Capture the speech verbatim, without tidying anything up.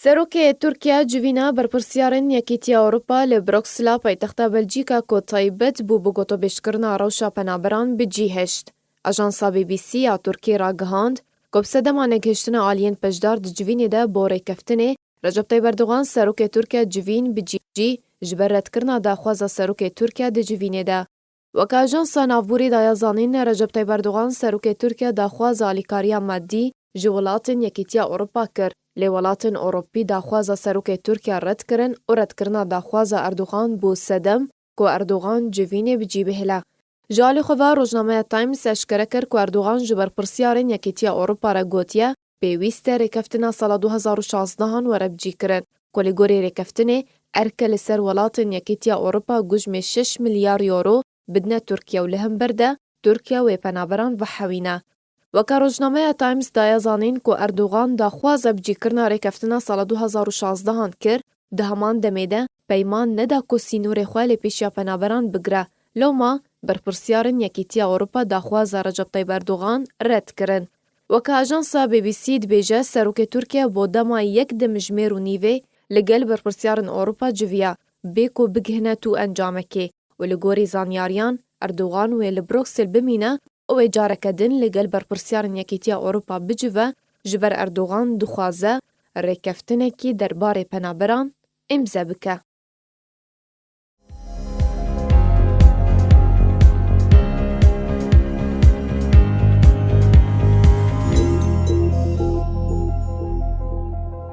Serokê Tirkiye civîna berpirsiyarên Yekîtiya Ewropa li Bruksela paytexta Belcîka ku taybet bû bi gotobêjkirina rewşa penaberan bi cî hişt. Ajansa B B C ya Tirkî ragihand ku bi sedema negihiştina aliyên beşdar di civînê de bo rêkeftinê, Recep Tayyip Erdogan serokê Tirkiye civîn bi cî cî ji ber redkirina daxwaza serokê Tirkiye di civînê de. Weke ajansa navborî daye zanîn, Recep Tayyip Erdogan serokê Tirkiye daxwaza alîkariya madî ji welatên Yekîtiya Ewropa kir, lê welatên Ewropî daxwaza serokê Tirkiye red kirin û redkirina daxwaza Erdogan bû sedem ku Erdogan civînê bi cî bihêle. Ji alî xwe ve rojnameya Times eşkere kir ku Erdogan ji berpirsiyarên Yekîtiya Ewropa re gotiye, pêwîst e rêkeftina sala du hezar û şazdehan were bicîkirin, ku li gorî rêkeftinê erke li ser welatên Yekîtiya Ewropa gujmê şeş milyar euro bidine Tirkiye û li hember de Tirkiye wê penaberan vehewîne. Weke rojnameya Times daye zanîn ku Erdogan daxwaza bicîkirina rêkeftina sala du hezar û şazdehan kir, di heman demê de peyman neda ku sînorê xwe lê pêşiya penaberan bigire. Loma berpirsiyarên Yekîtiya Ewropa daxwaza Recep Tayyip Erdogan red kirin. Weke ajansa B B C dibêje, serokê Tirkiye bo dema yek dimijmêr û nîvê li gel berpirsiyarên Ewropa civiya, bê ku bigihine tu encamekê û li gorî zanyariyan Erdogan wê li Bruksel bimîne û wê careke din li gel berpirsiyarên Yekîtiya Ewropa bicive, ji ber Erdogan dixwaze rêkeftinekî derbarê penaberan îmze bike.